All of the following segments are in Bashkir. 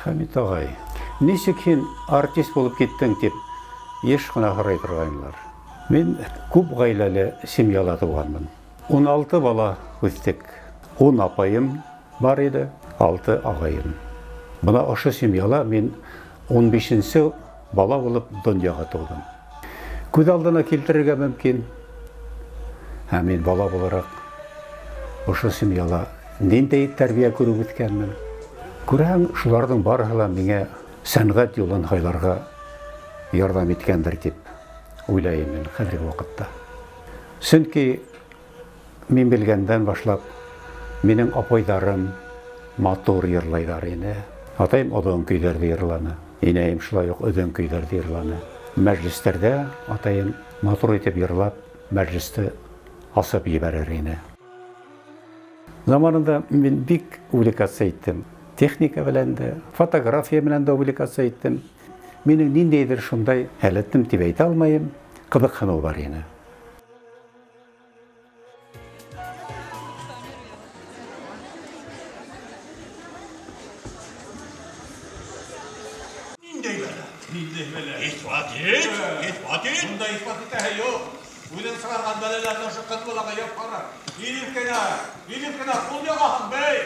Хәмит ағай, нисек һин артист булып киттең тип йыш ҡына һорай торғайнылар. Мин күп ғаиләле семьяла тыуғанмын. 16 бала үҫтек. 10 апайым бар ине, 6 ағайым. Бына ошо семьяла мин 15-нсе бала булып донъяға тыуҙым. Күҙ алдына килтерергә мөмкин. Һәм мин бала булараҡ ошо семьяла ниндәй тәрбиә күреп үҫкәнмен. Күрәһең, шуларҙың барыһы ла миңә сәнғәт юлын һайларға ярҙам иткәндер тип уйлайым мин хәҙерге ваҡытта. Сөнки мин белгәндән башлап минең апайҙарым матур йырлайҙар ине. Атайым оҙон көйҙәрҙе йырланы, инәйем шулай уҡ оҙон көйҙәрҙе йырланы. Мәжлестәрҙә атайым матур итеп йырлап, мәжлесте асып ебәрер ине. Заманында мин бик увлекаться иттем. Техника белән дә, фотография белән дә увлекаться иттем. Минең ниндәйҙер шундай һәләтем тип әйтә алмайым, ҡыҙыҡһыныу бар ине. Ниндәй бәлә? Ниндәй бәлә? Иҫбат ит, иҫбат ит. Унда иҫбат итәһе юҡ. Үҙең сығарған бәләләрҙе ошо ҡыҙ балаға яп ҡара. Илеп кенә, илеп кенә ҡул яғаһың, бей.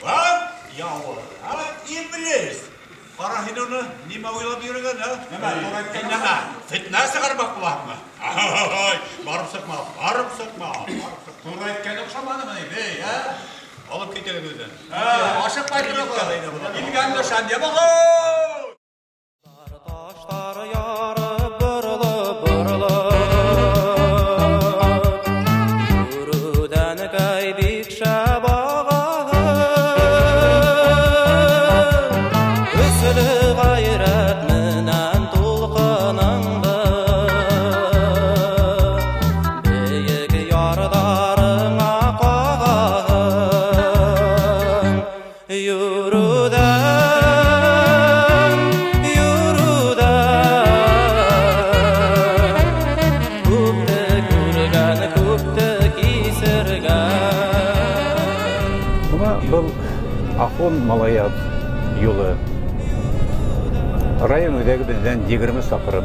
Ват, яуыр, а, иблис. Ҡара һин уны, нимә уйлап йөрөгән, ә? Нимә, тура әйткән Нимә? Фитнә сығармаҡ булаһыңмы? Ай, барып сыҡма, барып сыҡма, барып сыҡма. Тура әйткән оҡшаманымы ни, бей, ә? Алып китегеҙ үҙен. Ә, ашыҡмай тороғоҙ. Килеп кенә Килгән дошан ябығыҙ. Таштар ярып боролоп, боролоп, Күрүҙән кәй бик шәп ағаһы. Көслө ғәйрәт менән тулҡыныңды бейек ярҙарыңа ҡағаһың. Йөрөүҙән, йөрөүҙән күпте күргән, күпте кисергән. Бына был Ахун Малаят юлы. Район үҙәге беҙҙән 20 саҡрым.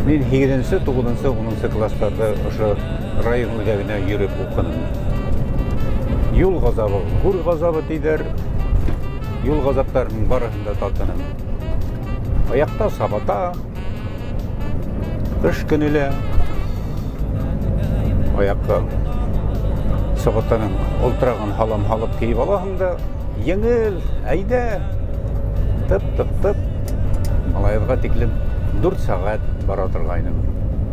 Мин һигеҙенсе, туғыҙынсы, унынсы кластарҙа ошо район үҙәгенә йөрөп уҡыным. Юл ғазабы, күр ғазабы тиҙәр. Юл ғазаптарының барыһын да татыным. Аяҡта сабата, ҡыш көнө лә аяҡҡа сабатаның олтырағын һалам һалып кейеп алаһың да, еңел, әйҙә, тып-тып-тып. Малайҙға тиклем 4 сәғәт бара торғайным.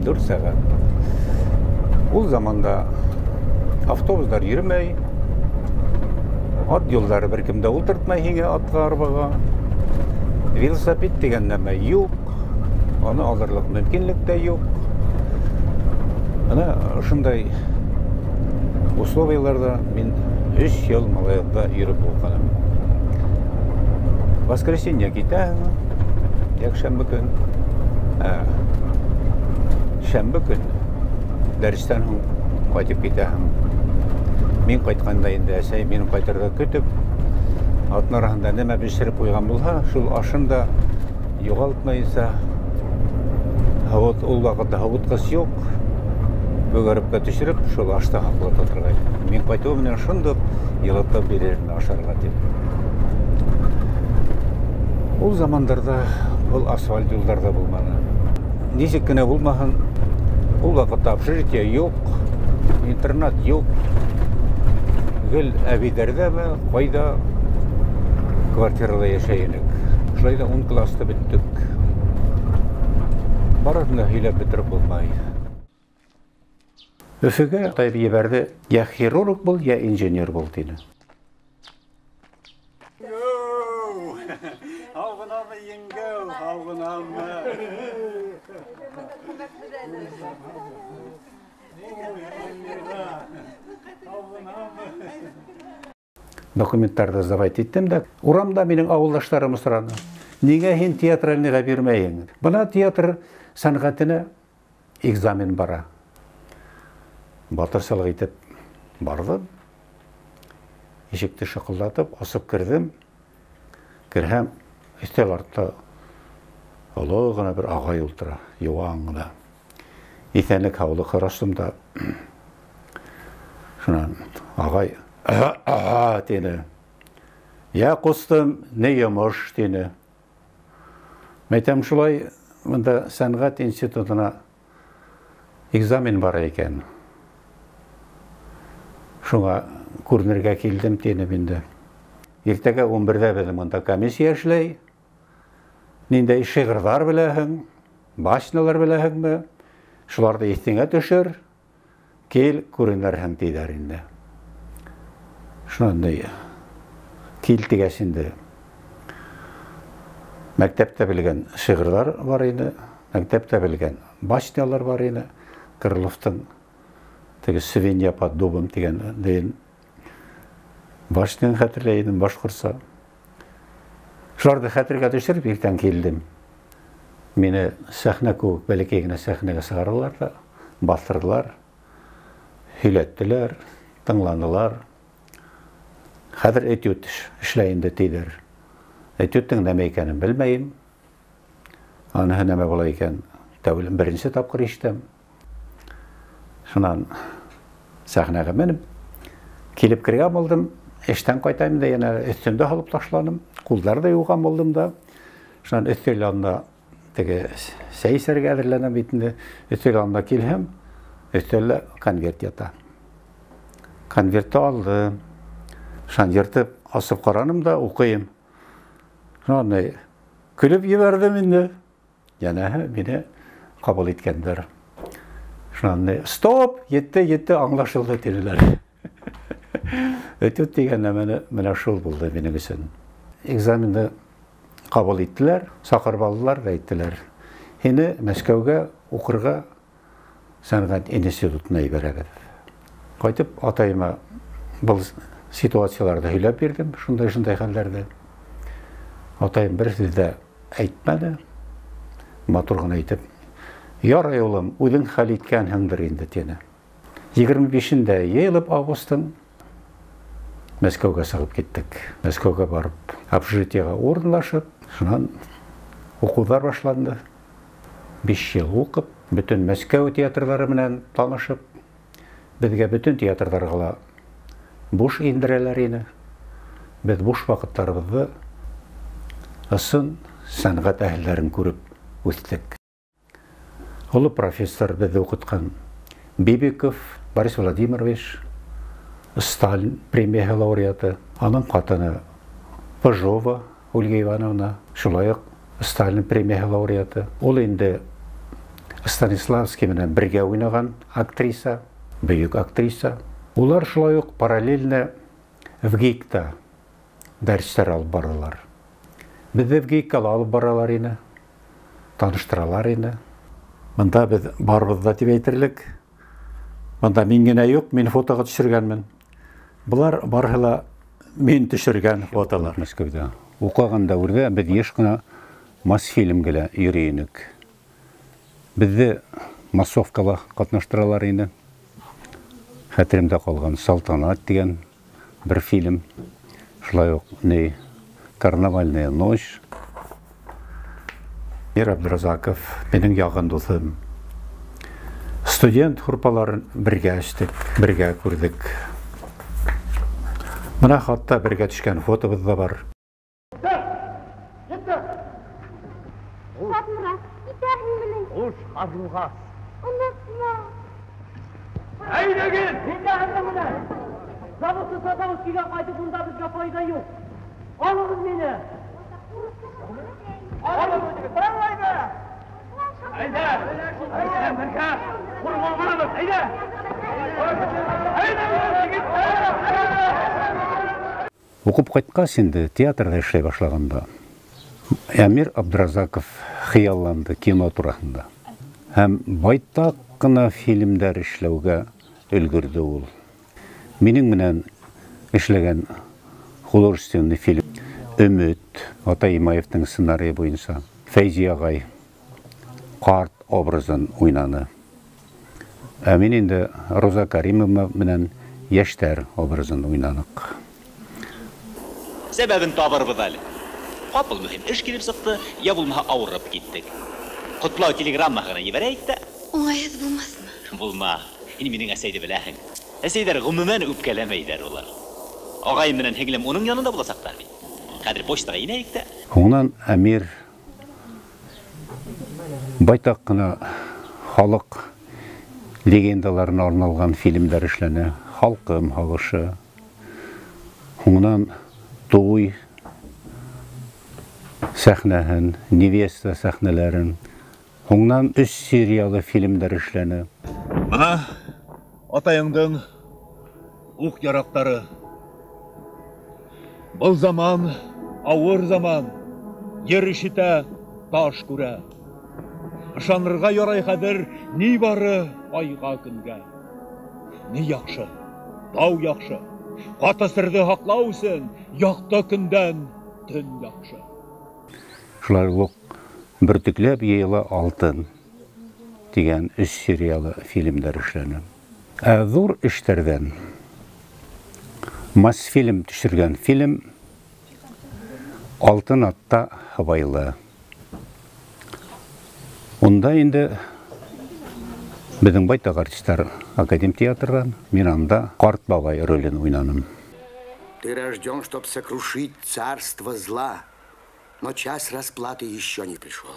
4 сәғәт. Ул заманда автобустар йөрөмәй, ат юлдары бер кем дә ултыртмай һиңә атҡа, арбаға. Велосипед тигән нәмә юҡ, аны алырлыҡ мөмкинлек тә юҡ. Ана ошондай условияларҙа мин 3 йыл Малайҙа йөрөп уҡыным. Воскресенье китәһең, йәкшәмбе көн, шәмбе көн дәрестән һуң ҡайтып китәһең. Мин ҡайтҡанда инде әсәй мине ҡайтырға көтөп, атна араһында нәмә бешереп ҡуйған булһа, шул ашын да юғалтмайынса, һауыт, ул ваҡытта һауытҡыс юҡ, бөгәрепкә төшөрөп, шул ашты һаҡлата торғайны. Мин ҡайтыу менән шундуҡ йылытып бирер ине ашарға тип. Ул замандарҙа был асфальт юлдар ҙа булманы. Нисек кенә булмаһын, ул ваҡытта общежитие юҡ, интернат юҡ. Гел әбейҙәрҙәме, ҡайҙа квартирала йәшәй инек. Шулай ҙа 10 класты бөттөк. Барыһын да һөйләп бөтөрөп булмай. Өфөгә тайып ебәрҙе, йә хирург бул, йә инженер бул, тине. Һау ғынамы, еңгәү, һау ғынамы? Документтарҙы сдавать иттем дә, урамда минең ауылдаштарым осраны. Ниңә һин театральныйға бирмәйһең? Бына театр сәнғәтенә экзамен бара. Батырсылыҡ итеп барҙым. Ишекте шыҡылдатып, асып керҙем. Керһәм, өҫтәл артта оло ғына бер ағай ултыра, йыуан ғына. Иҫәнлек һаулыҡ һораштым да, шунан ағай тине. Я ҡустым, ни йомош, тине. Мәйтәм, шулай бында сәнғәт институтына экзамен бар икән. Шуңа күренергә килдем, тинем инде. Иртәгә 11-дә беҙҙең бында комиссия эшләй. Ниндәй шиғырҙар беләһең, башнялар беләһеңме? Шуларҙы иҫеңә төшөр, кил күренерһең, тиҙәр инде. Шунан кил тигәс инде. Мәктәптә белгән шиғырҙар бар ине, мәктәптә белгән башнялар бар ине. Крыловтың теге «Свинья под дубом» тигән дигән башняны хәтерләй идем башҡортса. Шуларҙы хәтергә төшөрөп иртән килдем. Мине сәхнә кеүек бәләкәй генә сәхнәгә сығарҙылар ҙа, баҫтырҙылар, һөйләттеләр, тыңланылар. Хәҙер этюд эшләй инде, тиҙәр. Этюдтың нәмә икәнен белмәйем. Аныһы нәмә була икән, тәүлем беренсе тапҡыр ишетәм. Шунан сәхнәгә менеп, килеп кергән булдым, эштән ҡайтайым да, йәнә өҫтөмдө һалып ташланым, ҡулдарҙы йыуған булдым да. Шунан өҫтәл янында теге сәй эсергә әҙерләнәм бит инде. Өҫтәл янына килһәм, өҫтәлдә конверт ята. Конвертты алдым. Шунан йыртып асып ҡараным да уҡыйым. Шунан көлөп ебәрҙем инде. Йәнәһе мине ҡабул иткәндәр. Шунан стоп, етте, етте, аңлашылды, тинеләр. Этюд тигән нәмәне менә шул булды минең өсөн. Экзаменды ҡабул иттеләр, саҡырып алдылар ҙа әйттеләр. Һине Мәскәүгә уҡырға сәнғәт институтына ебәрәбеҙ. Ҡайтып атайыма был ситуацияларҙы һөйләп бирҙем, шундай-шундай хәлдәрҙе. Атайым бер һүҙ ҙә әйтмәне. Матур ғына әйтеп, ярай, улым, үҙең хәл иткәнһеңдер инде, тине. 25-ендә йыйылып августың Мәскәүгә сығып киттек. Мәскәүгә барып, общежитиеға урынлашып, шунан уҡыуҙар башланды. 5 йыл уҡып, бөтөн Мәскәү театрҙары менән танышып, беҙгә бөтөн театрҙарға ла буш индерәләр ине. Беҙ буш ваҡыттарыбыҙҙы ысын сәнғәт әһелдәрен күреп үҫтек. Оло профессор беҙҙе уҡытҡан Бибиков Борис Владимирович, Сталин премияһы лауреаты, аның ҡатыны Пыжова Ольга Ивановна, шулай уҡ Сталин премияһы лауреаты. Ул инде Станиславский менән бергә уйнаған актриса, бөйөк актриса. Улар шулай уҡ параллельно ВГИКта дәрестәр алып баралар. Беҙҙе ВГИКка ла алып баралар ине, таныштыралар ине. Бында беҙ барыбыҙ да тип әйтерлек. Бында мин генә юҡ, мин фотоға төшөргәнмен. Былар барыһы ла мин төшөргән фотолар. Мәскәүҙә уҡыған дәүерҙә беҙ йыш ҡына Мосфильмгә лә йөрөй инек. Беҙҙе массовкала ҡатнаштыралар ине. Хәтеремдә ҡалған «Салтанат» тигән бер фильм, шулай уҡ ни «Карнавальная ночь». Мир Абдразаков, минең яҡын дуҫым. Студент һурпаларын бергә эстек, бергә күрҙек. Бына хатта бергә төшкән фотобыҙ ҙа бар. Шатмұрат, китәһеңме ни? Хуш, Ҡарлуғас. Онотма. Әйҙәгеҙ! Китәһеңме менән? Заводты сатабыҙ килгән ҡайтып, унда беҙгә файҙа юҡ. Алығыҙ мине. Алығыҙ, әйҙә! Әйҙә! Әйҙә, бергә! Ҡурғанбыҙ, әйҙә! Әйҙә, егеттәр! Уҡып ҡайтҡас инде театрҙа эшләй башлағанда Әмир Абдразаков хыялланды кино тураһында. Һәм байтаҡ ҡына фильмдәр эшләүгә өлгөрҙө ул. Минең менән эшләгән художественный фильм «Өмөт», Атай Имаевтың сценарийы буйынса Фәйзи ағай ҡарт образын уйнаны. Ә мин инде Роза Каримова менән йәштәр образын уйнаныҡ. Сәбәбен табырбыҙ әле. Ҡапыл мөһим эш килеп сыҡты, я булмаһа ауырып киттек. Ҡотлау телеграмма ғына ебәрәйек тә. Уңайһыҙ булмаҫмы? Булмаҫ. Һин минең әсәйҙе беләһең. Әсәйҙәр ғөмүмән үпкәләмәйҙәр улар. Ағайым менән һеңлем уның янында буласаҡтар бит. Хәҙер почтаға инәйек тә. Һуңынан Әмир байтаҡ ҡына халыҡ легендаларына арналған фильмдар эшләне. Халҡым һағышы. Һуңынан туй сәхнәһен, невеста сәхнәләрен. Һуңынан 3 сериялы фильмдар эшләне. Бына атайыңдың уҡ яраҡтары. Был заман, ауыр заман. Ер ишетә, таш күрә. Ышанырға ярай хәҙер ни бары айға көнгә. Ни яҡшы, тау яҡшы. Ҡаты серҙе һаҡлау өсөн яҡты көндән төн яҡшы. Шулай уҡ бөртөкләп йыйыла алтын тигән 3 сериялы фильмдар эшләне. Ә ҙур эштәрҙән Мосфильм төшөргән фильм Алтын атта һыбайлы. Унда инде беҙҙең байтаҡ артистар академ театрҙан, мин анда ҡарт бабай ролен уйнаным. Ты рожден, чтоб сокрушить царство зла, но час расплаты еще не пришел.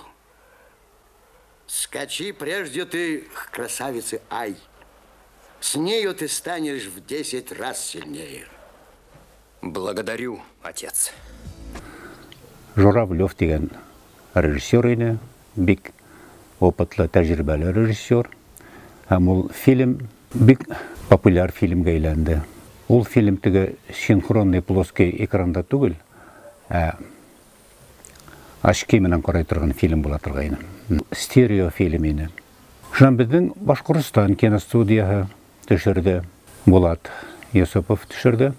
Скачи прежде ты к красавице Ай. С нею ты станешь в 10 раз сильнее. Благодарю, отец. Журавлев тигән режиссер ине, бик опытлы, тәжрибәле режиссер. Һәм ул фильм бик популяр фильмгә әйләнде. Ул фильм теге синхронный плоский экранда түгел, ә очки менән ҡарай торған фильм була торғайны. Стерео фильм ине. Шунан беҙҙең Башҡортостан киностудияһы төшөрҙө. Булат Йосопов төшөрҙө.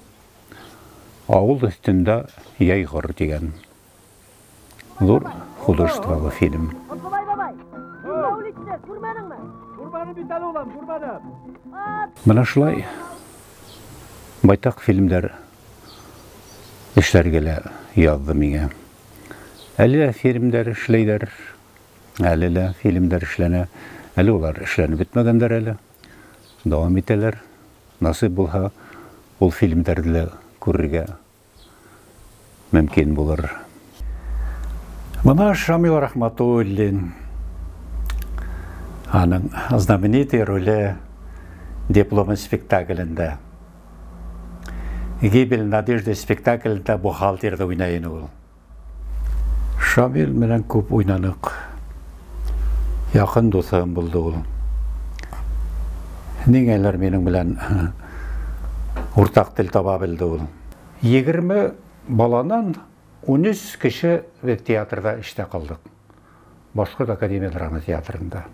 Ауыл өҫтөндә йәйғор тигән ҙур художестволы фильм. Бына шулай байтаҡ фильмдәр эшләргә лә яҙҙы миңә. Әле лә фильмдәр эшләйҙәр, әле лә фильмдәр эшләнә, әле улар эшләнеп бөтмәгәндәр әле. Дауам итәләр. Насип булһа, ул фильмдәрҙе лә күрергә мөмкин булыр. Бына Шамил Рахматуллин, аның знаменитый роле дипломы спектаклендә. Гибель надежды спектаклендә бухгалтерҙы уйнай ине ул. Шамил менән күп уйнаныҡ. Яҡын дуҫым булды ул. Ниңәлер минең белән уртаҡ тел таба белде ул. 20 баланан 13 кеше беҙ театрҙа эштә ҡалдыҡ. Башҡорт академия драма театрында.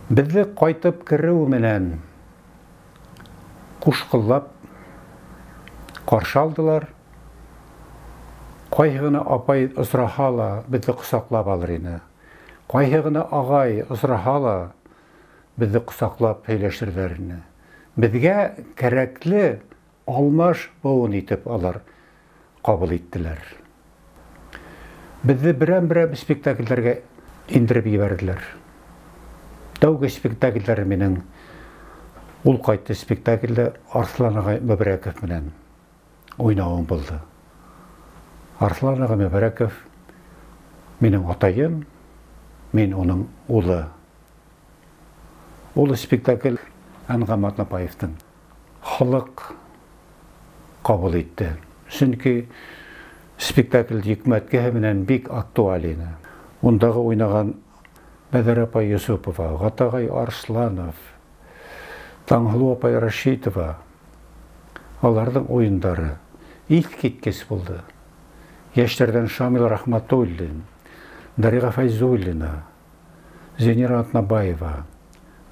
Беҙҙе ҡайтып кереү менән ҡушҡыллап ҡаршы алдылар. Ҡайһы ғына апай осраһа ла беҙҙе ҡосаҡлап алыр ине. Ҡайһы ғына ағай осраһа ла беҙҙе ҡосаҡлап һөйләшерҙәр ине. Беҙгә кәрәкле алмаш быуын итеп алар ҡабул иттеләр. Беҙҙе берәм-берәм спектаклдәргә индереп ебәрҙеләр. Тәүге спектаклдәр минең Ул ҡайтты спектаклдә Арыҫлан ағай Мөбәрәков менән уйнауым булды. Арыҫлан ағай Мөбәрәков минең атайым, мин уның улы. Ул спектакль Әнғәм Атнабаевтың халыҡ ҡабул итте. Сөнки спектакль йөкмәткеһе менән бик актуаль ине. Ундағы уйнаған Бәҙәр апай Йосопова, Ғатағай Арысланов, Таңһылыу апай Рашитова, аларҙың уйындары иҫ киткес булды. Йәштәрҙән Шамил Рахматуллин, Дариға Фәйзуллина, Зинира Атнабаева.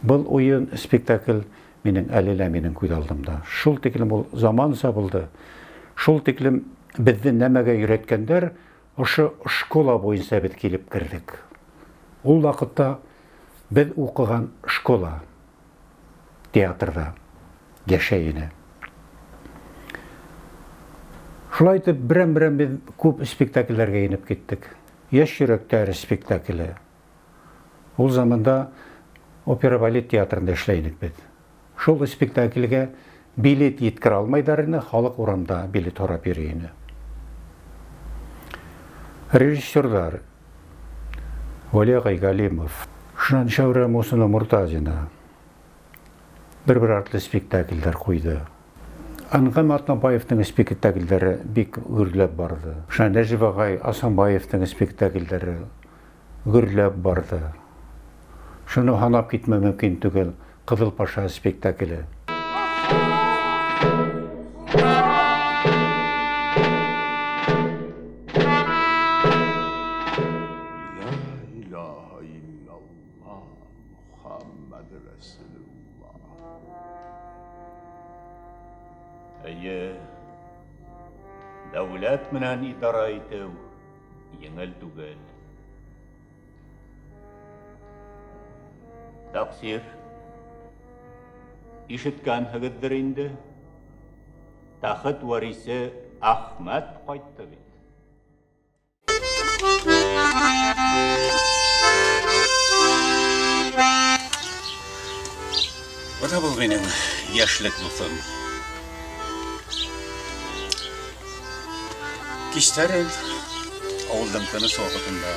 Был уйын спектакль минең әле лә минең күҙ алдымда. Шул тиклем ул заманса булды. Шул тиклем беҙҙе нәмәгә өйрәткәндәр, ошо школа буйынса беҙ килеп керҙек. Ул ваҡытта беҙ уҡыған школа театрҙа йәшәй ине. Шулай итеп, берәм-берәм беҙ күп спектакльләргә инеп киттек. Йәш йөрәктәр спектакле. Ул заманда опера балет театрында эшләй инек беҙ. Шул спектакльгә билет еткерә алмайҙар ине, халыҡ урамда билет һорап йөрөй ине. Режиссерҙар Вәли ағай Галимов, шунан Шәүрә Мусина Муртазина бер-бер артлы спектакльдәр ҡуйҙы. Әнғәм Атнабаевтың спектакльдәре бик гөрләп барҙы. Шунан Нәжип ағай Асанбаевтың спектакльдәре гөрләп барҙы. Шуны һанап китмәү мөмкин түгел, Ҡыҙыл Паша спектакле. Әйе, дәүләт менән идара итеү еңел түгел. Тәҡсир, ишеткәнһегеҙҙер инде, тәхет варисе Әхмәт ҡайтты бит. Бына был минең йәшлек дуҫым. Кистәрен ауылдың тыныс ваҡытында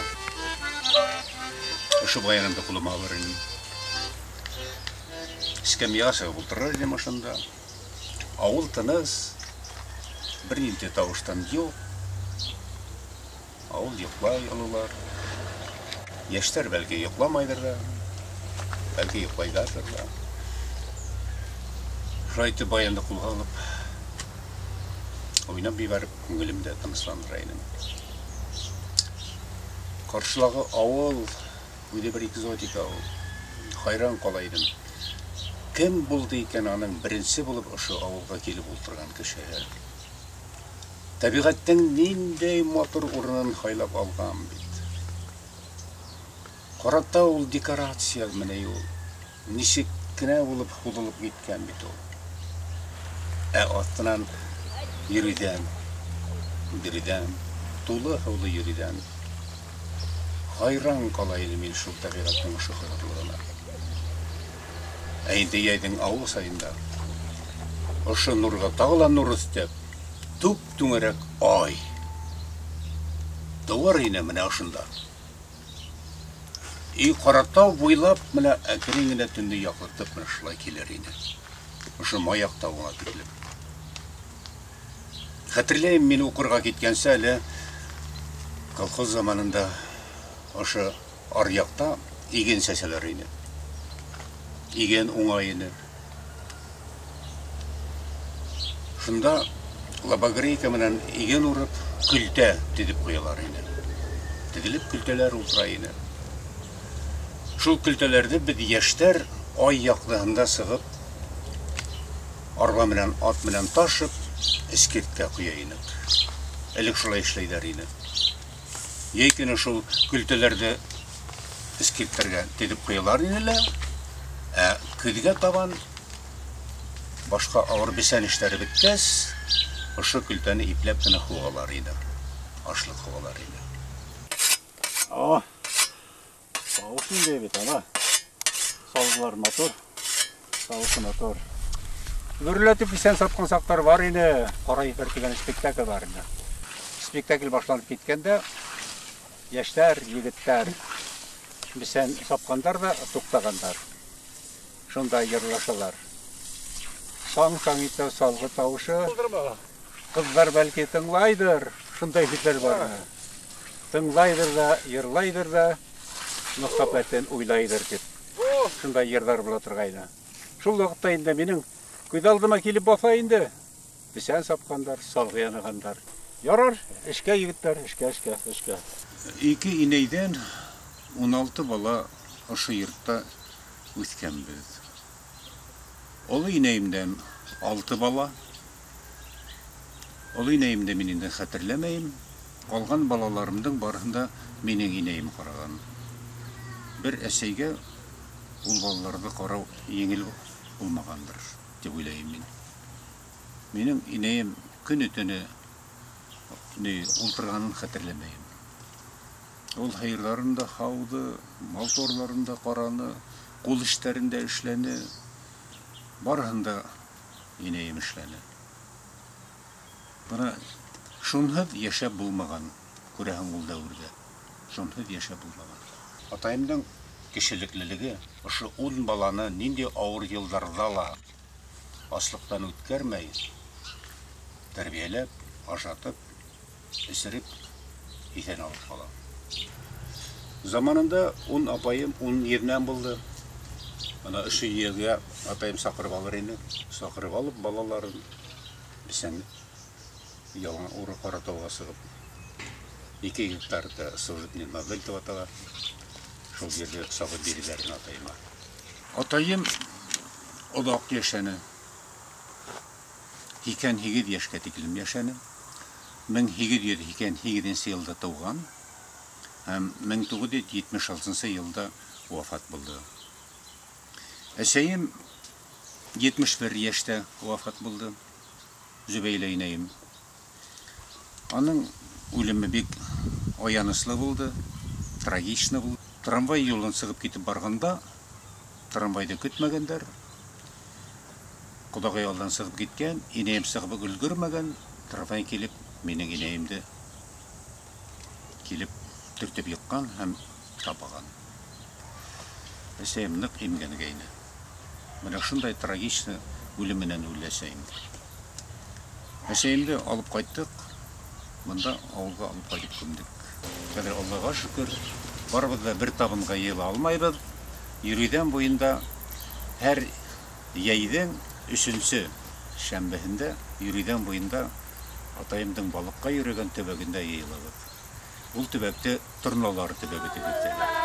ошо баянымды ҡулыма алыр инем. Эскәмйәгә сығып ултырыр инем ошонда. Ауыл тыныс, бер ниндәй тауыштан юҡ. Ауыл йоҡлай ололар. Йәштәр бәлки йоҡламайҙыр ҙа, бәлки йоҡлайҙарҙыр ҙа. Шулай итеп баянды ҡулға алып, уйнап ебәреп, күңелемде тынысландыра инем. Ҡаршылағы ауыл үҙе бер экзотика ул. Хайран ҡала инем. Кем булды икән аның беренсе булып ошо ауылға килеп ултырған кешеһе? Тәбиғәттең ниндәй матур урынын һайлап алған бит. Ҡарата ул декорация менәй ул. Нисек кенә булып һуҙылып киткән бит ул. Ә аҫтынан йөрөйҙән, биредән, тулы һыулы йөрөйҙән. Хайран ҡала инем мин шул тәбиғәттең ошо хыяллығына. Ә инде йәйҙең ауыз айында ошо нурға тағы ла нур өҫтәп, түп-түңәрәк ай тыуар ине менә ошонда. И Ҡаратау буйлап менә әкрен генә төндө яҡтыртып менә шулай килер ине. Ошо маяҡ тауына тиклем. Хәтерләйем, мин уҡырға киткәнсә әле колхоз заманында ошо аръяҡта иген сәсәләр ине. Иген уңай ине. Шунда лобогрейка менән иген урып, көлтә теҙеп ҡуялар ине. Теҙелеп көлтәләр ултыра ине. Шул көлтәләрҙе беҙ йәштәр ай яҡтыһында сығып, арба менән, ат менән ташып, эскерткә ҡуя инек. Элек шулай эшләйҙәр ине. Йәй көнө шул көлтәләрҙе эскерттәргә теҙеп ҡуялар ине лә, ә көҙгә табан башҡа ауыр бесән эштәре бөткәс, ошо көлтәне ипләп кенә һуғалар ине. Ашлыҡ һуғалар ине. О, тауыш ниндәй бит, ана. Салғылар матур, тауышы матур. Гөрләтеп бесән сапҡан саҡтар бар ине. Ҡара ефәр тигән спектакль бар ине. Спектакль башланып киткәндә йәштәр, егеттәр бесән сапҡандар ҙа туҡтағандар. Шунда йырлашалар. Саң-саң итә салғы тауышы. Ҡыҙҙар бәлки тыңлайҙыр. Шундай һүҙҙәр бар ине. Тыңлайҙыр ҙа, йырлайҙыр ҙа, мөхәббәтен уйлайҙыр тип. Шундай йырҙар була торғайны. Шул ваҡытта инде минең күҙ алдыма килеп баҫа инде. Бесән сапҡандар, салғы янағандар. Ярар, эшкә егеттәр, эшкә, эшкә, эшкә. Ике инәйҙән 16 бала ошо йортта үҫкәнбеҙ. Оло инәйемдән 6 бала. Оло инәйемде мин инде хәтерләмәйем. Ҡалған балаларымдың барыһын да минең инәйем ҡараған. Бер әсәйгә ул балаларҙы ҡарау еңел булмағандыр тип уйлайым мин. Минең инәйем көнө-төнө ни ултырғанын хәтерләмәйем. Ул һыйырҙарын да һауҙы, мал-тыуарларын да ҡараны, ҡул эштәрен дә эшләне. Барыһын да инәйем эшләне. Бына шунһыҙ йәшәп булмаған, күрәһең ул дәүерҙә. Шунһыҙ йәшәп булмаған. Атайымдың кешелеклелеге ошо 10 баланы ниндәй ауыр йылдарҙа ла аслыҡтан үткәрмәй, тәрбиәләп, ашатып, эсереп, иҫән алып ҡала. Заманында 10 апайым, 10 еренән булды. Ана ошо ергә атайым саҡырып алыр ине. Саҡырып алып балаларын бесән ялан уры Ҡаратауға сығып 2 гектарда служебный модель тип атала. Шул ерҙе сабып бирҙеләр атайыма. Атайым оҙаҡ йәшәне. 88 йәшкә тиклем йәшәне. 1888 йылда тыуған һәм 1976 йылда вафат булды. Әсәйем 71 йәштә вафат булды. Зөбәйлә инәйем. Аның үлеме бик аяныслы булды, трагично булды. Трамвай юлын сығып китеп барғанда, трамвайҙы көтмәгәндәр. Ҡоҙағай алдан сығып киткән, инәйем сығып өлгөрмәгән, трамвай килеп минең инәйемде килеп төртөп йыҡҡан һәм тапаған. Әсәйем ныҡ имгәнгәйне. Бына шундай трагичны үлем менән үлде әсәйем. Әсәйемде алып ҡайттыҡ, бында ауылға алып ҡайтып күмдек. Хәҙер Аллаға шөкөр, барыбыҙ ҙа бер табынға йыйыла алмайбыҙ. Йөрөйҙән буйында һәр йәйҙең 3-нсө шәмбеһендә Йөрөйҙән буйында атайымдың балыҡҡа йөрөгән төбәгендә йыйылабыҙ. Ул төбәкте Торналар төбәге тип әйтәләр.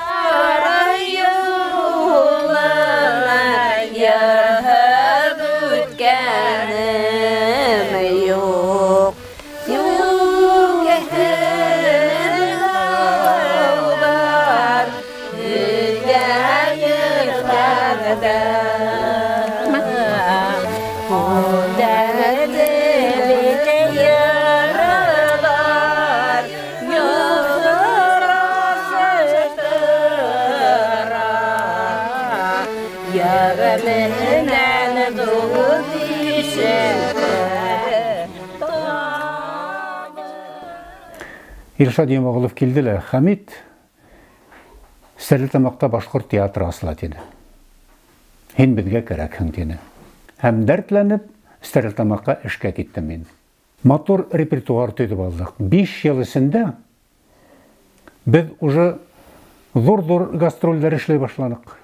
Илшат Йомағолов килде лә, Хәмит Стәрлетамаҡта башҡорт театры асыла тине. Һин беҙгә кәрәкһең тине. Һәм дәртләнеп Стәрлетамаҡҡа эшкә киттем мин. Матур репертуар төҙөп алдыҡ. 5 йыл эсендә беҙ уже ҙур-ҙур гастролдәр эшләй башланыҡ.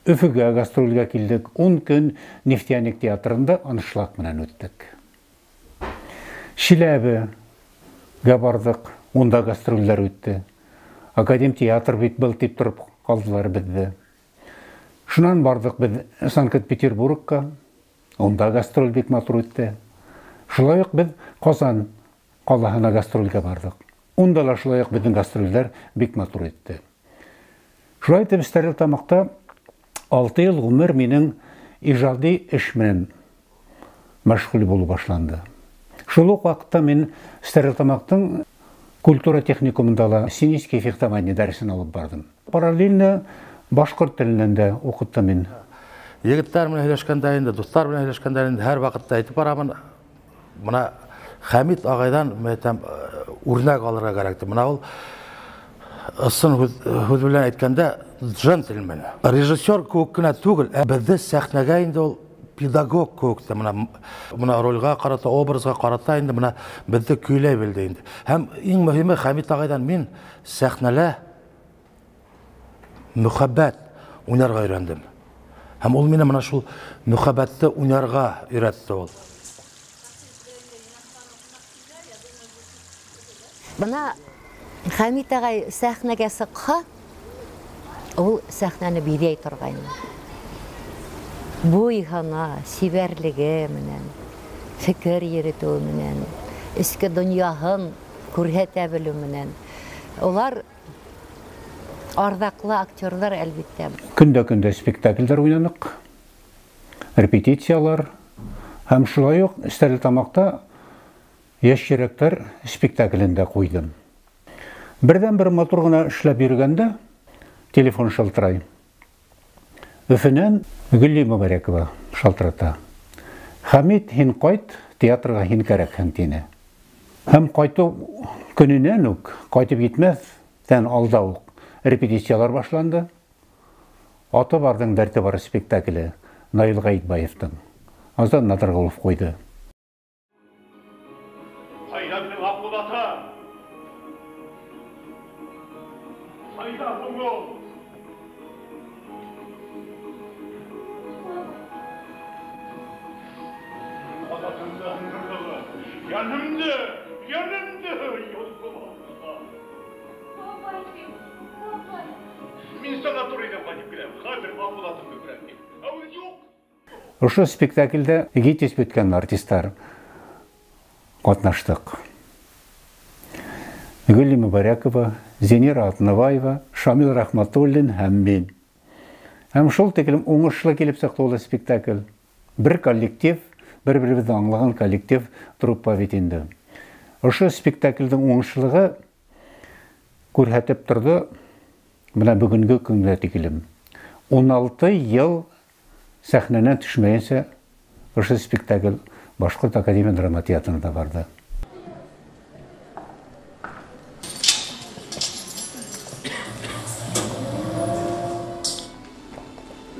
Өфөгә гастролгә килдек. 10 көн Нефтяник театрында аншлаг менән үттек. Шиләбегә барҙыҡ. Унда гастролдәр үтте. Академ театр бит был тип тороп ҡалдылар беҙҙе. Шунан барҙыҡ беҙ Санкт-Петербургка. Унда гастроль бик матур үтте. Шулай уҡ беҙ Ҡазан ҡалаһына гастролгә барҙыҡ. Унда ла шулай уҡ беҙҙең гастролдәр бик матур үтте. Шулай итеп Стәрлетамаҡта 6 йыл ғүмер минең ижади эш менән мәшғүл булыу башланды. Шул уҡ ваҡытта мин Стәрлетамаҡтың культура техникумында ла сценический фехтование дәресен алып барҙым. Параллельно башҡорт теленән дә уҡыттым мин. Егеттәр менән һөйләшкәндә инде, дуҫтар менән һөйләшкәндә инде һәр ваҡытта әйтеп барамын. Бына Хәмит ағайҙан мин әйтәм, үрнәк алырға кәрәк тип. Бына ул ысын һүҙ белән әйткәндә джентльмен. Режиссер кеүек кенә түгел, ә беҙҙе сәхнәгә инде ул педагог кеүек тә, бына ролгә ҡарата, образға ҡарата инде бына беҙҙе көйләй белде инде. Һәм иң мөһиме Хәмит ағайҙан мин сәхнәлә мөхәббәт уйнарға өйрәндем. Һәм ул мине бына шул мөхәббәтте уйнарға өйрәтте ул. Бына Хәмит ағай сәхнәгә сыҡһа, ул сәхнәне биҙәй торғайны. Буйһына, сибәрлеге менән, фекер йөрөтөүе менән, эске донъяһын күрһәтә белеү менән. Улар арҙаҡлы актерҙар, әлбиттә. Көндә-көндә спектаклдәр уйнаныҡ, репетициялар һәм шулай уҡ Стәрлетамаҡта Яшь йөрәкләр спектаклендә куйдым. Бердән-бер матур гына эшләп йөргәндә телефон шалтырай. Өфөнән Гөлли Мөбарәкова шалтырата. Хәмит, һин кайт, театрга һин кәрәкһең, тине. Һәм кайту көненнән үк, кайтып җитмәстән алда ук репетицияләр башланды. Аты барның дәрте бар спектакле Наил Гаитбаевтың. Аздан Надыргулов куйды. Кайда минем Акбулатым? Кайда соң ул? Канатымны ындырдыгыз, янымны, янымны йолкып алдыгыз. Бабай, бабай. Мин санаторийдан кайтып киләм, хәзер Акбулатымны күрәм дип. Ә ул юк. Ошо спектакльдә ГИТИС беткән артистлар катнаштык. Гөлли Мөбарәкова, Зенира Атнабаева, Шамил Рахматуллин һәм мин. Һәм шул тиклем уңышлы килеп чыкты ул спектакль. Бер коллектив, бер-беребезне аңлаган коллектив труппа бит инде. Ошо спектакльнең уңышлыгы күрһәтеп торды менә бүгенге көнгә тиклем. 16 ел сәхнәдән төшмәенчә ошо спектакль Башкорт академия драма театрында барды.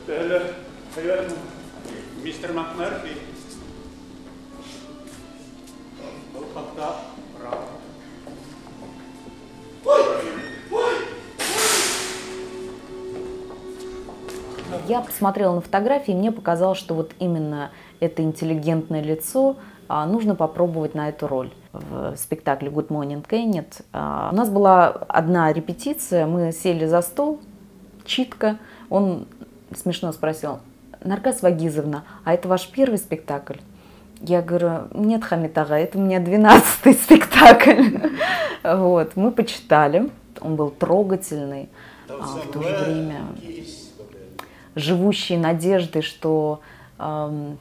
Әле әйбәтме? Мистер МакМерфи. Был хакта рапорт. Я посмотрела на фотографии, и мне показалось, что вот именно это интеллигентное лицо нужно попробовать на эту роль в спектакле Good Morning Kenneth. У нас была одна репетиция, мы сели за стол, читка. Он смешно спросил: Наргаз Вагизовна, а это ваш первый спектакль? Я говорю: нет, Хамит ага, это у меня 12-й спектакль. Вот, мы почитали, он был трогательный, в то же время живущий надеждой, что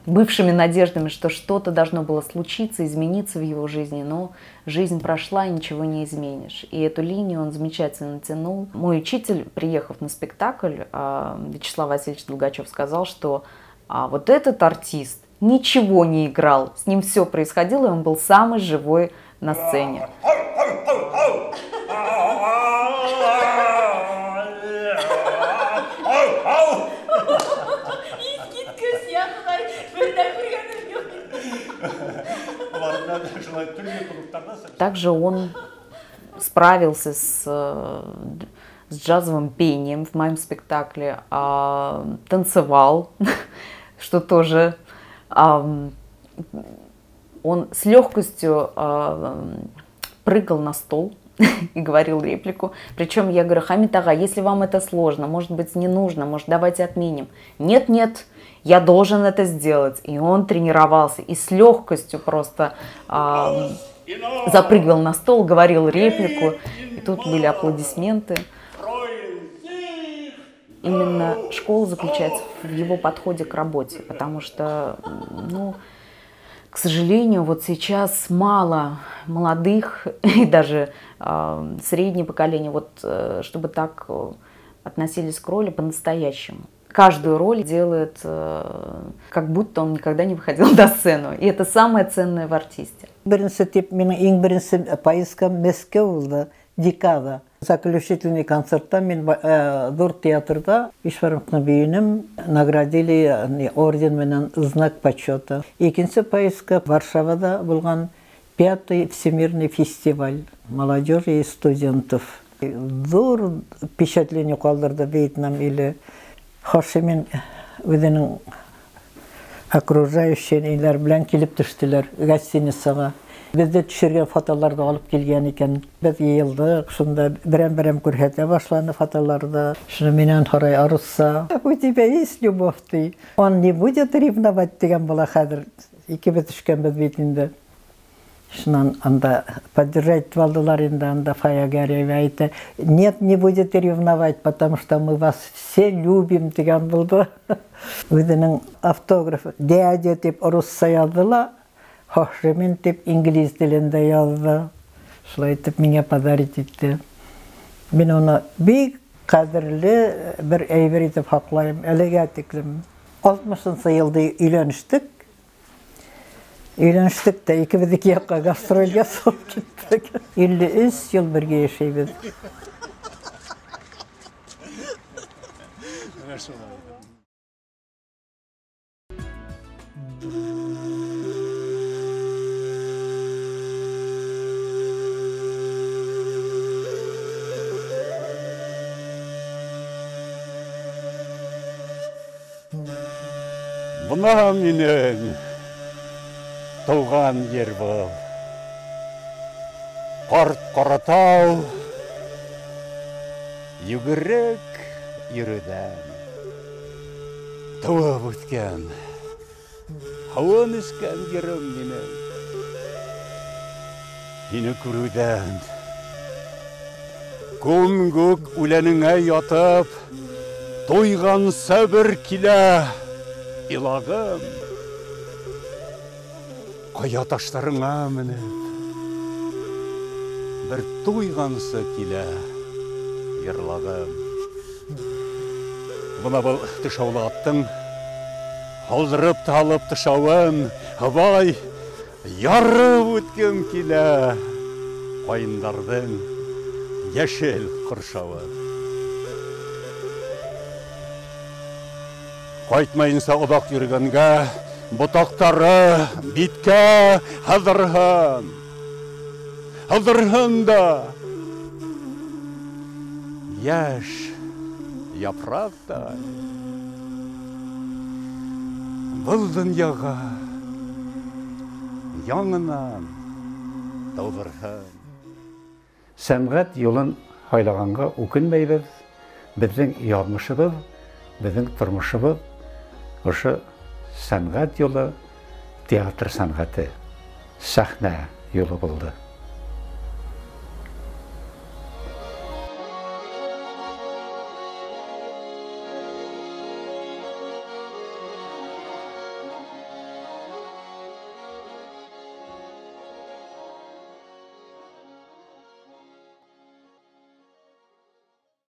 бывшими надеждами, что что-то должно было случиться, измениться в его жизни, но жизнь прошла, и ничего не изменишь. И эту линию он замечательно тянул. Мой учитель, приехав на спектакль, Вячеслав Васильевич Долгачев, сказал, что вот этот артист ничего не играл, с ним все происходило, и он был самый живой на сцене. Также он справился с джазовым пением в моем спектакле, танцевал, что тоже он с легкостью прыгал на стол и говорил реплику. Причем я говорю: Хамит ага, если вам это сложно, может быть, не нужно, может, давайте отменим. Нет, нет, я должен это сделать. И он тренировался и с легкостью просто запрыгивал на стол, говорил реплику. И тут были аплодисменты. Именно школа заключается в его подходе к работе, потому что, ну, к сожалению, вот сейчас мало молодых и даже среднее поколение, вот, чтобы так относились к роли по-настоящему. Каждую роль делает, как будто он никогда не выходил на сцену. И это самое ценное в артисте. Беренсе тип, минең иң беренсе поездкам Мәскәү булды, декада. Заключительный концертта мин ҙур театрҙа Ишваровны бейенем, наградили орден менән знак почета. Икенсе поездка Варшавада булған 5-й всемирный фестиваль молодежи и студентов. Ҙур впечатление ҡалдырҙы Вьетнам иле. Хошимин үҙенең окружающийлар белән килеп төштөләр гостиницаға. Беҙҙе төшөргән фотоларҙы алып килгән икән. Беҙ йыйылдыҡ, шунда берәм-берәм күрһәтә башланы фотоларҙы. Шуны минән һорай арыҫса: у тебя есть любовь, ты? Он не будет ревновать тигән була хәҙер. Икебеҙ төшкәнбеҙ бит инде. Шунан анда поддержать итеп алдылар инде, анда Фая Гариева әйтә: нет, не будет ревновать, потому что мы вас все любим тигән булды. Үҙенең автографы дядя тип русса яҙҙы ла, Хошремин тип инглиз телендә яҙҙы. Шулай итеп миңә подарить итте. Мин уны бик ҡәҙерле бер әйбер итеп һаҡлайым әлегә тиклем. 60-нчы йылда өйләнештек. Өйләнештек тә икебеҙ ике яҡҡа гастролгә сығып киттек. 53 йыл бергә йәшәйбеҙ. Бына минең тыуған ер был. Ҡарт Ҡаратау йүгерек йөрөүҙән тыуып үҫкән, һыуын эскән ерем минең. Һине күреүҙән күм-күк үләнеңә ятып туйғанса бер килә илағым. Ҡая таштарыңа менеп бер туйғансы килә йырлағым. Бына был тышаулы аттың һалдырып та алып тышауын, һыбай ярып үткем килә ҡайындарҙың йәшел ҡоршауын. Ҡайтмайынса оҙаҡ йөрөгәнгә ботаҡтары биткә һыҙырһын. Һыҙырһын да йәш япраҡтай был донъяға яңынан тыуҙырһын. Сәнғәт юлын һайлағанға үкенмәйбеҙ. Беҙҙең яҙмышыбыҙ, беҙҙең тормошобоҙ ошо сәнғәт юлы, театр сәнғәте, сәхнә юлы булды.